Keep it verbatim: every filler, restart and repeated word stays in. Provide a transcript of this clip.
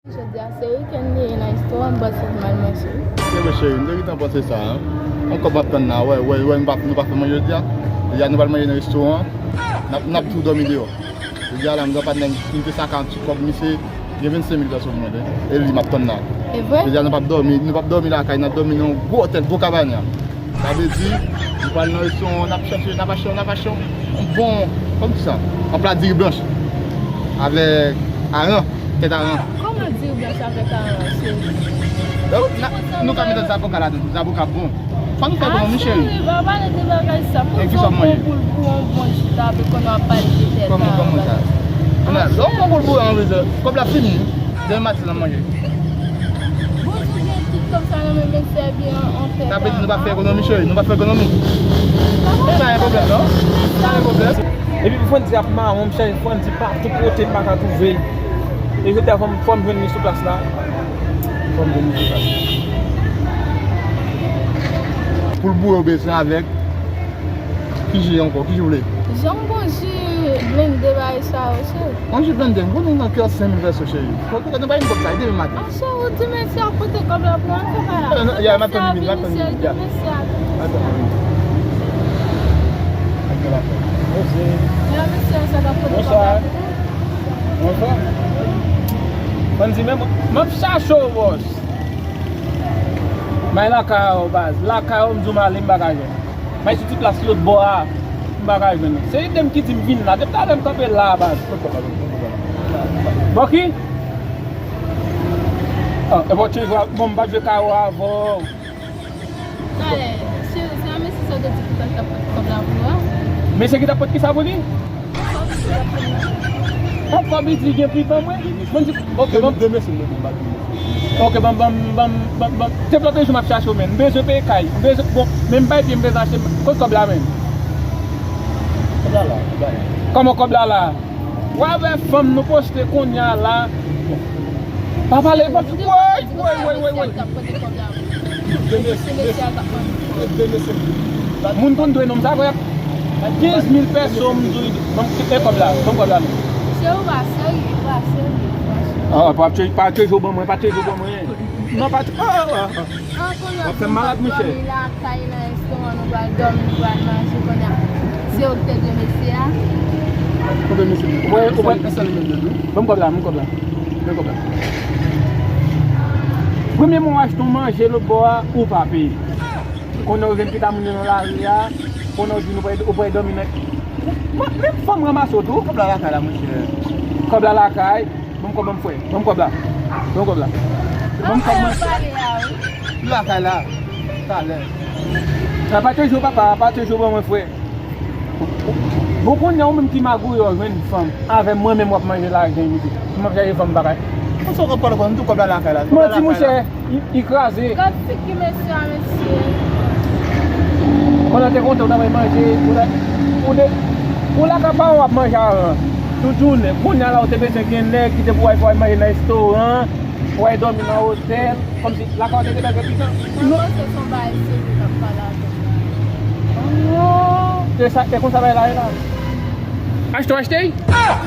Jodi a se wikenn li ye nan restoran, m panse m al manje. Se vre cheri, m te gentan panse sa, en. Yon kòb m ap tann la, wè, wè, wè, nou pa, nou pa fè manje jodi a. Jodi a nou pral manje nan restoran, n ap, n ap tou dòmi deyò. Jodi a la, m gen yon patnè m te saka yon ti kòb, misye gen vennsenk mil pèso pou mwen, e li m ap tann la. E vre? Jodi a nou p ap dòmi, nou p ap dòmi lakay, n ap dòmi nan yon gwo otèl, gwo kabanya. Sa vle di, nou pral nan restoran, n ap chache, n ap achte, n ap achte yon bon, kòm di sa, yon pla diri blanch avèk aran, tèt aran. Kòman diri blanch avèk aran, cheri? Nou ka mete zaboka ladan, zaboka bon. Fò nou fè ekonomi, cheri. Ah, cheri, pa pale de bagay sa. Pou yon bon boul pou yon bon chita, pou konnen w ap pale de tèt aran. Kòman, kòman sa? Lè w bon boul pou yon, kòb la fini. Demen maten n ap manje. Bonjou, gen tout kòb sa nan men mesye byen an fèt. Sa vle di nou pa fè ekonomi, cheri, nou pa fè ekonomi. E pa gen pwoblèm, non. Pa gen pwoblèm. Epi pou Frandy ap mawon, m chèche Frandy patou kote m pa ka twouve l. E jodi a fò m, fò m jwenn li sou plas la. Fò m jwenn li sou plas la. Pou l boure w bezwen avèk. Ki ji ankò? Ki ji w vle? Jan m bon ji blende bagay sa yo, cheri. Yon ji blende, m konnen nan kiyòs senk mil pèso, cheri. Kote nou bay m kòb sa, demen maten. Ah, cheri, ou di mesye a pote kòb la pou mwen, fè bagay la. Ya, m ap tann li vini, m ap tann li vini, ya. M ap tann li vini. Mèsi. Ya, mesye a sa k ap pote kòb la pou mwen. Bonswa. Frandy, men m ap chache w, bòs. May lakay ou, baz. Lakay ou, m di w m ale, m pa ka jwenn. May sou ti plas lòt bò a, m pa ka jwenn. Se Edem ki di m vin la. Depi talè m kanpe la, baz. Bòki? Ah, e bò Tchejou, bon, m pa jwe kawo avè w. Talè, cheri, se yon mesye sa w te di ki t ap pote kòb la pou ou a? Mesye ki t ap pote kisa pou li? Yon kòb li di gen pri ban mwen. Mwen di, ok, ban m. De mesye m te konn bat li. Ok, ban m, ban m, ban m, ban m, ban m. Te plante jou m ap chache w, men. M bezwen peye kay. M bezwen, bon, men m bay pye, m bezwen achte. Kote kòb la, men? Kòb la la, kòb la la. Kòman kòb la la? W avè fanm nou poste kounye a la. Pa pale, pa, woy, woy, woy, woy, woy. Moun konn dwe nonm sa, frè. Kenz mil pèso m dwe. Ban m kòb la, ban m kòb la, non. Se ou pa serye, pa serye, pa serye. Ah, pa tchè, pa tchè jou ban mwen, pa tchè jou ban mwen. Non, pa tchè, ah, ah, ah. W ap fè m malad, monchè. Dòmi lakay nan restoran, nou pral dòmi, nou pral manje, kounye a. Se ou ki te dwe mesye a? Konbyen mesye? Ou wè, ou wè. Ban m kòb la, ban m kòb la. Ban m kòb la. Premye mwa w achte yon manje lòt bò a, ou pa peye. Kounye a ou jwenn pita moun yo nan lari a, kounye a ou di nou pral, ou pral dòmi nan. Mwen, menm fanm ranmase w tou. Kòb la lakay la, monchè. Kòb la lakay. Ban m kòb, ban m frè. Ban m kòb la. Ban m kòb la. Ban m kòb mwen. Lakay la. Talè. Apati jou papa, apati jou ban mwen frè. Bon, kounye a ou menm ki magouyè w jwenn fanm. Avè mwen menm w ap manje lajan inisye. M ap chache fanm bagay. Konsa w konprann, konn tou kòb la lakay la. Manti, monchè. Li, li kraze. Gad figi mesye a, mesye. Pandan te kontan, ou ta bay manje, ou ta, ou te, ou lakay pa w ap manje aran. Tout jounen. Kounye a la, ou te bezwen gen nèg ki te pou al fè w al manje nan restoran, ou al dòmi nan otèl, kòmsi lakay ou te gentan gen pita. Mwen panse se yon bagay serye k ap pale avè m la. Oh, se sa, se konsa bagay la ye la. Achte w achte? Ah!